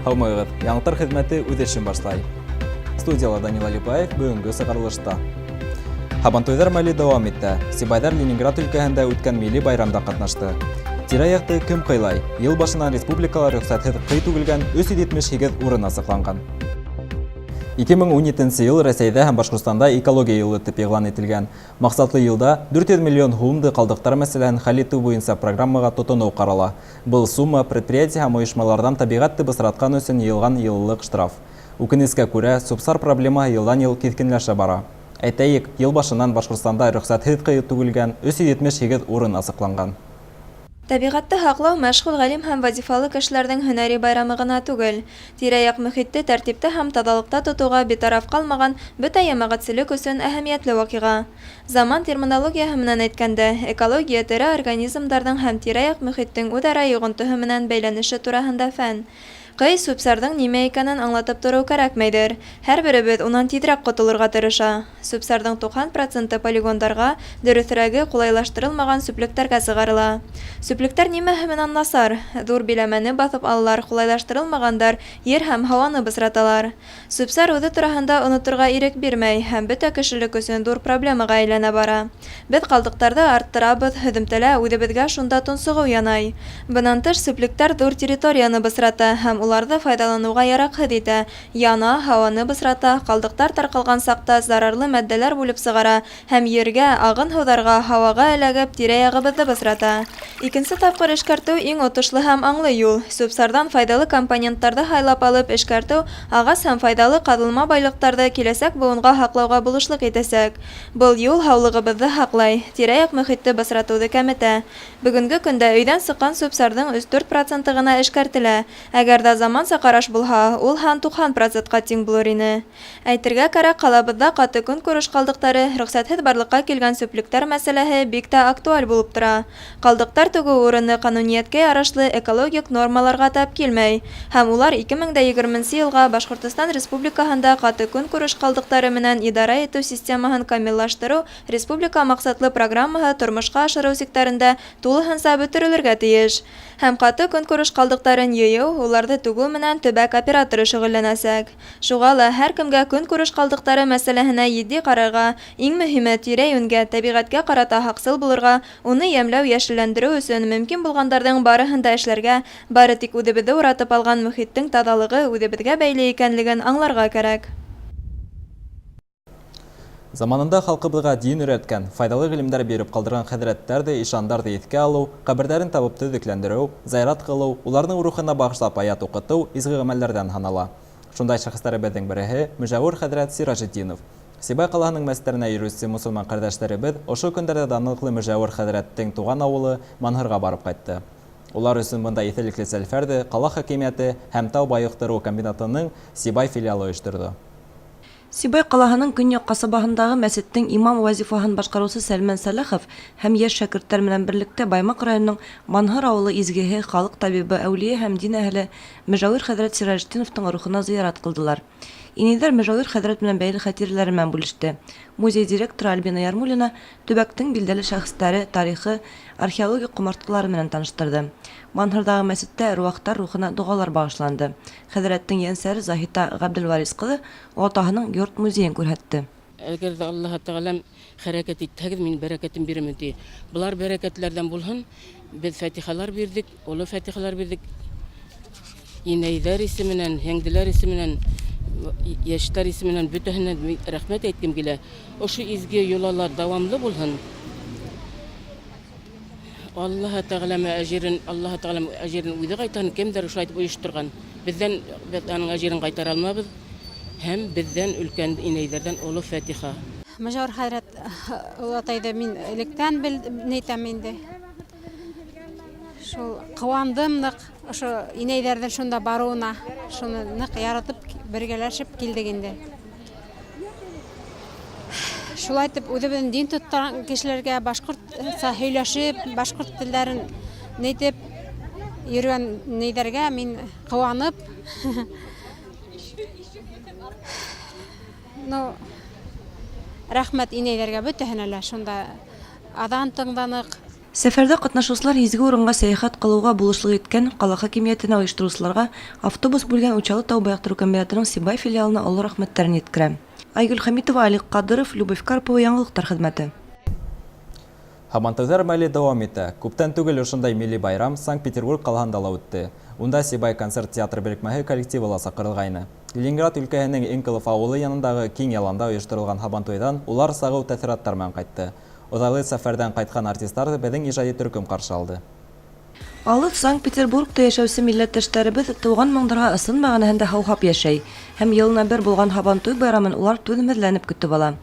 Һаумыһығыҙ! Яңылыҡтар хеҙмәте үҙ эшен башлай. Студияла Данил Алипаев бөгөнгө сығарылышта. Һабантуйҙар мәле дауам итә. Сибайҙар Ленинград өлкәһендә үткән милли байрамда ҡатнашты. Тирә-яҡты кем ҡыйлай? Йыл башынан республикала рөхсәтһеҙ ҡый түгелгән 378 урын асыҡланған. 2017 йыл Рәсәйҙә һәм Башҡортостанда экология йылы тип иғлан ителгән. Маҡсатлы йылда 400 миллион һумды ҡалдыҡтар мәсьәләһен хәл итеү буйынса программаға тотоноу ҡарала. Был сумма предприятие һәм ойошмаларҙан тәбиғәтте бысратҡан өсөн йыйылған йыллыҡ штраф. Үкенескә күрә, сүп-сар проблемаһы йылдан-ел киҫкенләшә бара. Әйтәйек, ел башыннан Башҡортостанда рөхсәтһеҙ ҡыйыу түгелгән 378 урын асыҡланған. Тәбиғәтте һаҡлау мәшғүл ғалим һәм вазифалы кешеләрҙең һөнәри байрамы ғына түгел. Тирә-яҡ мөхитте тәртиптә һәм таҙалыҡта тотоуға битараф ҡалмаған бөтә йәмәғәтселек өсөн әһәмиәтле ваҡиға. Заман терминологияһы менән әйткәндә, экология тере организмдарҙың һәм тирә-яҡ мөхиттең үҙ-ара йоғонтоһо менән бәйләнеше тураһында фән. Кый, сүп-сарҙың нимә икәнен аңлатып тороу кәрәкмәйҙер. Һәр беребеҙ унан тиҙерәк ҡотолорға тырыша. Сүп-сарҙың 90 проценты полигондарға, дөрөҫөрәге, ҡулайлаштырылмаған сүплектәргә сығарыла. Сүплектәр нимәһе менән насар? Ҙур биләмәне баҫып алалар, ҡулайлаштырылмағандар ер һәм һауаны бысраталар. Сүп-сар үҙе тураһында оноторға ирек бирмәй һәм бөтә кешелек өсөн ҙур проблемаға әйләнә бара. Беҙ ҡалдыҡтарҙы арттырабыҙ, һөҙөмтәлә үҙебеҙгә шунда тонсоғоу янай. Бынан тыш, сүплектәр ҙур территорияны бысрата һәм уларҙы файҙаланыуға яраҡһыҙ итә, яна, һауаны бысрата, ҡалдыҡтар тарҡалған саҡта зарарлы матдәләр бүлеп сығара һәм ергә, ағын һыуҙарға, һауаға эләгеп, тирә-яғыбыҙҙы бысрата. Икенсе тапҡыр эшкәртеү иң отошло һәм аңлы юл. Сүп-сарҙан файҙалы компоненттарҙы һайлап алып эшкәртеү ағас һәм файҙалы ҡаҙылма байлыҡтарҙы киләсәк быуынға һаҡлауға булышлыҡ итәсәк. Был юл һаулығыбыҙҙы һаҡлай, тирә-яҡ мөхитте бысратыуҙы кәметә. Бөгөнгө көндә өйҙән сыҡҡан сүп-сарҙың өс-дүрт проценты ғына эшкәртелә. Әгәр ҙә заманса ҡараш булһа, ул һан 90 процентҡа тиң булыр ине. Әйтергә кәрәк, ҡалабыҙҙа ҡаты көнкүреш ҡалдыҡтары, рөхсәтһеҙ барлыҡҡа килгән сүплектәр мәсьәләһе бик тә актуаль булып тора. Ҡалдыҡтар түгеү урыны ҡануниәткә ярашлы экологик нормаларға тап килмәй һәм улар 2020 нсе йылға Башҡортостан Республикаһында ҡаты көнкүреш ҡалдыҡтары менән идара итеү системаһын камиллаштырыу республика маҡсатлы программаһы тормошҡа ашырыу сиктәрендә тулыһынса бөтөрөлөргә тейеш. Һәм ҡаты көнкүреш ҡалдыҡтарын йыйыу, уларҙы түгеү менән төбәк операторы шөғөлләнәсәк. Шуға ла һәр кемгә көнкүреш ҡалдыҡтары мәсьәләһенә етди ҡарарға, иң мөһиме, тирә-йүнгә, тәбиғәткә ҡарата һаҡсыл булырға, уны йәмләү, йәшелләндереү өсөн мөмкин булғандарҙың барыһын да эшләргә, бары тик үҙебеҙҙе уратып алған мөхиттең таҙалығы үҙебеҙгә бәйле икәнлеген аңларға кәрәк. Заманында халҡыбыҙға дин өйрәткән, файҙалы ғилемдәр биреп ҡалдырған хәҙрәттәрҙе, ишандарҙы иҫкә алыу, ҡәберҙәрен табып төҙөкләндереү, зыярат ҡылыу, уларҙың рухына бағышлап аят уҡытыу изге ғәмәлдәрҙән һанала. Шундай шәхестәребеҙҙең береһе, Мөжәүер хәҙрәт Сираҗетдинов. Сибай ҡалаһының мәсеттәренә йөрөүсе мосолман ҡәрҙәштәребеҙ ошо көндәрҙә данлыҡлы Мөжәүер хәҙрәттең туған ауылы Манһырға барып ҡайтты. Улар өсөн бындай иҫәлекле сәлфәрҙе ҡала хакимиәте һәм тау байыҡтырыу комбинатының Сибай филиалы ойошторҙо. Сибай ҡалаһының көньяҡ ҡасабаһындағы мәсеттең имам вазифаһын башҡарыусы Сәлмән Сәләхов һәм йәш шәкерттәр менән берлектә Баймаҡ районының Манһыр ауылы изгеһе, халыҡ табибы, әүлиә һәм дин әһеле Мөжәүир хәҙрәт Сираҗетдиновтың рухына зыярат ҡылдылар. Инәйҙәр Мөжәүир хәҙрәт менән бәйле хәтирәләре менән бүлеште. Музей директоры Альбина Ярмуллина төбәктең билдәле шәхестәре, тарихы, археологик ҡомартҡылары менән таныштырҙы. Манһырҙағы мәсеттә әруахтар рухына доғалар бағышланды. Хәҙрәттең ейәнсәре Заһита Ғәбделварис ҡыҙы олатаһының йорт-музейын күрһәтте. Әгәр ҙә Аллаһы Тәғәләм хәрәкәт итһәгеҙ, мин бәрәкәтен бирермен, ти. Былар бәрәкәтләрҙән булһын. Беҙ фатихалар бирҙек, оло фатихалар бирҙек. Инәйҙәр исеменән, һеңделәр исеменән, йәштәр исеменән бөтәһенә рәхмәт әйткем килә. Ошо изге йолалар дауамлы булһын. Аллаһы Тәғәләм әжирен, Аллаһы Тәғәләм әжирен үҙе ҡайтарһын, кемдер шулай итеп ойошторған. Беҙҙән беҙ аның әжирен ҡайтара алмабыҙ. Һәм беҙҙән өлкән инәйҙәрҙән оло фатиха. Мөжәүер хәҙрәт олатайҙы мин электән бел нәйтәм инде. Шул ҡыуандым ныҡ ошо инәйҙәрҙең шунда барыуына. Шуны ныҡ яратып бергәләшеп килдек инде. Шулай итеп үҙебеҙҙең дин тотҡан кешеләргә башҡортса һөйләшеп, башҡорт телдәрен нәйтеп Йөрөгән нейҙәргә мин ҡыуанып, ну, рәхмәт инәйҙәргә бөтәһенә лә, шунда аҙан тыңланыҡ. Сәфәрҙә ҡатнашыусылар изге урынға сәйәхәт ҡылыуға булышлыҡ иткән ҡала хакимиәтенә, ойоштороусыларға, автобус бүлгән Учалы тау байыҡтырыу комбинатының Сибай филиалына оло рәхмәттәрен еткерә. Айгөл Хәмитова, Алик Ҡадыров, Любовь Карпова, Яңылыҡтар хеҙмәте. Һабантуйҙар мәле дауам итә. Күптән түгел ошондай милли байрам Санкт-Петербург ҡалаһында ла үтте. Унда Сибай концерт театры берекмәһе коллективы ла саҡырылғайны. Ленинград өлкәһенең Инколов ауылы янындағы киң яланда ойошторолған һабантуйҙан улар сағыу тәьҫораттар менән ҡайтты. Оҙайлы сәфәрҙән ҡайтҡан артистарҙы беҙҙең ижади төркөм ҡаршы алды. Алыҫ Санкт-Петербургта йәшәүсе милләттәштәребеҙ тыуған моңдарға ысын мәғәнәһендә һауһап йәшәй һәм йылына бер булған Һабантуй байрамын улар түҙемһеҙләнеп көтөп ала.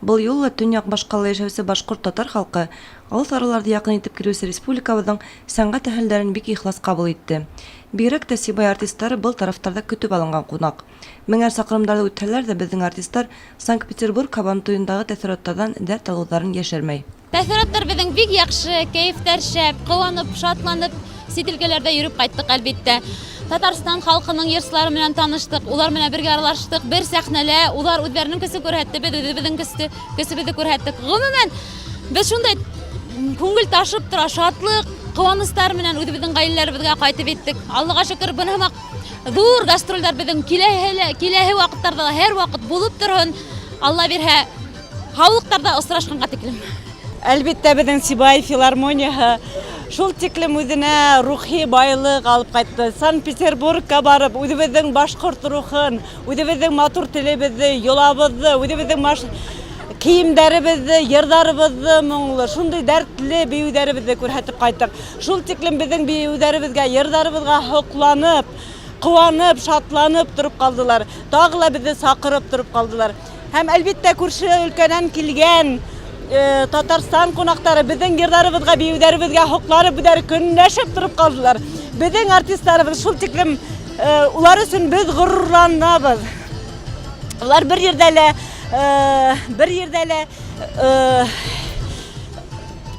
Был юлы ла төньяк башҡалала йәшәүсе башҡорт-татар халҡы алыҫ араларҙы яҡын итеп килеүсе республикабыҙҙың сәнғәт әһелдәрен бик ихлас ҡабул итте. Бигерәк тә Сибай артистары был тарафтарҙа көтөп алынған ҡунаҡ. Меңәр саҡрымдарҙы үтһәләр ҙә беҙҙең артистар Санкт-Петербург Һабантуйындағы тәьҫораттарҙан дәрт алыуҙарын йәшермәй. Тәьҫораттар беҙҙең бик яҡшы, кәйефтәр шәп, ҡыуанып, шатланып сит өлкәләрҙә йөрөп ҡайттыҡ, әлбиттә. Татарстан халҡының йырсылары менән таныштыҡ, улар менән бергә аралаштыҡ, бер сәхнәлә улар үҙҙәренең көсөн күрһәтте, беҙ үҙебеҙҙең көстө, көсөбөҙҙө күрһәттек. Ғөмүмән, беҙ шундай күңел ташып тора, шатлыҡ, ҡыуаныстар менән үҙебеҙҙең ғаиләләребеҙгә ҡайтып еттек. Аллаға шөкөр, быны һымаҡ ҙур гастролдәр беҙҙең киләһе лә, киләһе ваҡыттарҙа ла һәр ваҡыт булып торһон. Алла бирһә, һаулыҡтарҙа осрашҡанға тиклем. Әлбиттә, беҙҙең Сибай филармонияһы шул тиклем үҙенә рухи байлыҡ алып ҡайтты. Санкт-Петербургка барып, үҙебеҙҙең башҡорт рухын, үҙебеҙҙең матур телебеҙҙе, йолабыҙҙы, үҙебеҙҙең кейемдәребеҙҙе, йырҙарыбыҙҙы моңло, шундай дәртле бейеүҙәребеҙҙе күрһәтеп ҡайттыҡ. Шул тиклем беҙҙең бейеүҙәребеҙгә, йырҙарыбыҙға һоҡланып, ҡыуанып, шатланып тороп ҡалдылар. Тағы ла беҙҙе саҡырып тороп ҡалдылар. Һәм, әлбиттә, күрше өлкәнән килгән Татарстан ҡунаҡтары беҙҙең йырҙарыбыҙға, бейеүҙәребеҙгә һоҡланып, үҙҙәре көнләшеп тороп ҡалдылар. Беҙҙең артистарыбыҙ шул тиклем улар өсөн беҙ ғорурланабыҙ. Улар бер ерҙә лә, бер ерҙә лә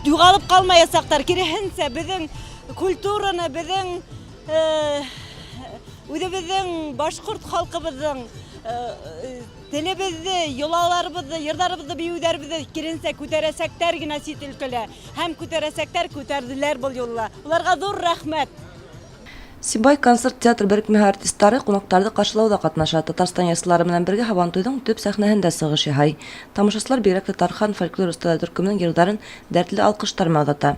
юғалып ҡалмаясаҡтар. Киреһенсә, беҙҙең культураны, беҙҙең үҙебеҙҙең башҡорт халҡыбыҙҙың телебеҙҙе, йолаларыбыҙҙы, йырҙарыбыҙҙы, бейеүҙәребеҙҙе киренсә күтәрәсәктәр генә сит өлкәлә. Һәм күтәрәсәктәр, күтәрҙеләр был юлы ла. Уларға ҙур рәхмәт. Сибай концерт театр берекмәһе артистары ҡунаҡтарҙы ҡаршылауҙа ҡатнаша, Татарстан йырсылары менән бергә Һабантуйҙың төп сәхнәһендә сығыш яһай. Тамашасылар бигерәк тә Тархан фольклор эстрада төркөмөнөң йырҙарын дәртле алҡыштар менән оҙата.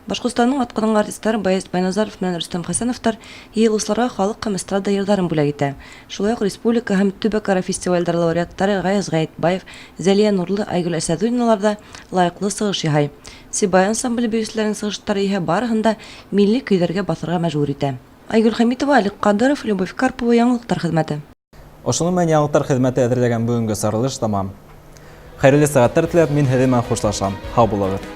Башҡортостандың атҡаҙанған артистары Баязит Байназаров менән Рөстәм Хәсәновтар йыйылыусыларға халыҡ һәм эстрада йырҙарын бүләк итә. Шулай уҡ республика һәм төбәк-ара фестивальдәр лауреаттары Гаяз Гаетбаев, Зәлиә Нурлы, Айгөл Әсәдуллиналар ҙа лайыҡлы сығыш яһай. Сибай ансамбле бейеүселәренең сығыштары иһә барыһын да милли көйҙәргә баҫырға мәжбүр итә. Айгөл Хәмитова, Олег Ҡадыров, Любовь Карпова, Яңылыҡтар хеҙмәте. Ошоноң менән Яңылыҡтар хеҙмәте әҙерләгән бөгөнгө сығарылыш тамам. Хәйерле сәғәттәр теләп, мин һеҙҙең менән хушлашам. Һау булығыҙ.